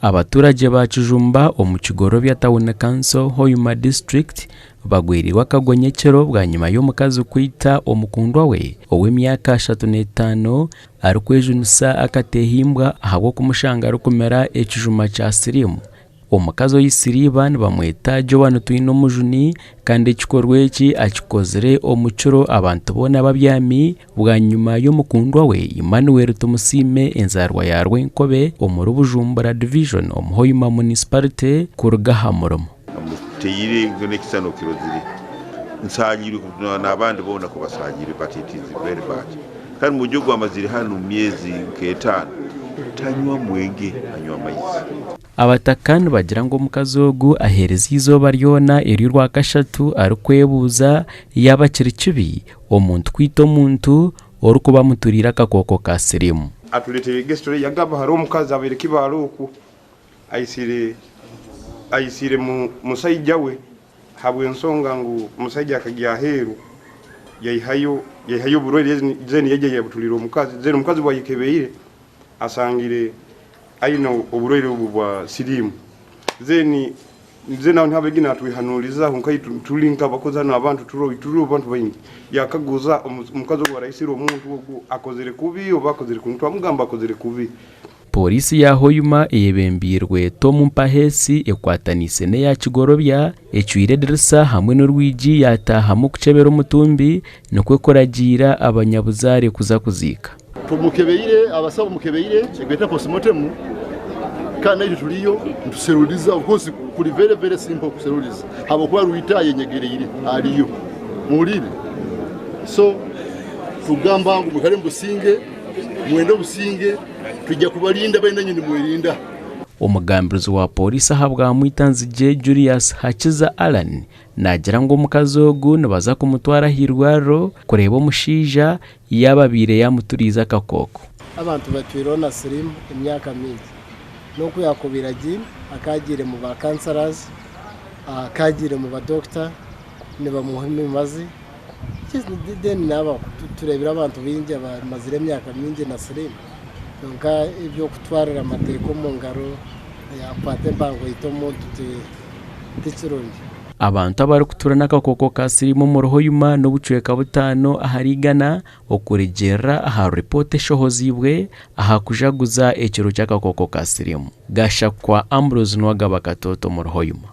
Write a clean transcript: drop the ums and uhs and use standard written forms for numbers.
Abaturagye ba Kijumba omu Kigorobya Town Council, Hoima District bagweriirwe akagonyekiro bwanyima y'omukazi kwita omukundwa we ow'emyaka 35 arikwejunisa akatehimbwa ahabw'okumushanga arikumira ekijuma kya siriimu. Omukazi oitsire iba nibamweta Joan Twinomujuni kandi ekikorwa eki akikozire omu kiro abantu boona babyami bwanyima y'omukundwa we Emmanuel Tumusiime enzaarwa ya Rwenkobe omuri Bujumbura Division omu Hoima Municipality kuruga aha murimo. Amuteire n'ekisano kirozire nsaanyirwe n'abandi boona ku basaanyirwe but it is very bad. Kandi omwojo ogu amazire hanu myezi nk'etaano tanywa mwenge anywa amaizi. Abataka nibagira ngu omukazi ogu aheerize eizooba ryona ery'orwakashatu arikwebuuza yaaba kiri kibi omuntu kwita omuntu orikuba amuturiire akakooko ka siriimu. Atureeteire gesitory yagamba hariho omukazi abaire kibaare okwo aitsire aitsire musaija we Habw'ensonga ngu omusaija akagya aheeru yaihayo yaihayo oburwaire then yaija yabuturira omukazi then omukazi obu ayekebeire asangire aine oburwaire obu bwa siriimu then then aho niho abaire natwehanuurizaho nkaitwe turi nk'abakozi hanu abantu turi turi abantu baingi yakaguza omukazi ogu araisire omuntu ogu akozire kubi oba akozire kubi twamugamba akozire kubi. Pooriisi ya Hoima eyebembeirwe Tom Mpaheesi ekwataniise n'eya Kigorobya ecwire edirisa hamwe n'orwigi yataahamu kukyebera omutumbi nikwo kuragiira abanyabuzaare kuza kuziika. Tumukebeire, abasawo bamukebeire ekibeeta postmortem kandi naitwe turiyo nituseruriza of course kuri very very simple kuseruriza habwokuba Rwita ayenyegereire ariyo muhuriire so tugamba ngu mwikare mubusinge mwende obusinge Twija kubarinda bari nanye nimwerinda. Omugambirizi wa Pooriisi ahabwa Mwitanzigye, Julius Hakiza Allan naagira ngu omukazi ogu nibaza kumutwara ah'eirwariro kureeba omushaija yaaba abaire yaamuturiize akakooko. Abantu batwireho na siriimu emyaka mingi. N'oku yaakubaire agiine, akaagiire mu ba counsellors, akaagiire mu ba doctor nibamuha emibazi. Then naaba tureebire abantu baingi abamazire emyaka mingi na siriimu kwonka eby'okutwarira amateeka omu ngaro, kukwata empango oite omuntu ti kirungi. Abantu abarikutuura n'akakooko ka siriimu omuri Hoima n'obucweka butaano ahari igana okurugiirira aha ripoota eshohoziibwe aha kujaguza ekiro ky'akakooko ka siriimu. Gashakwa Ambrose Nuwagaba Katoto omuri Hoima.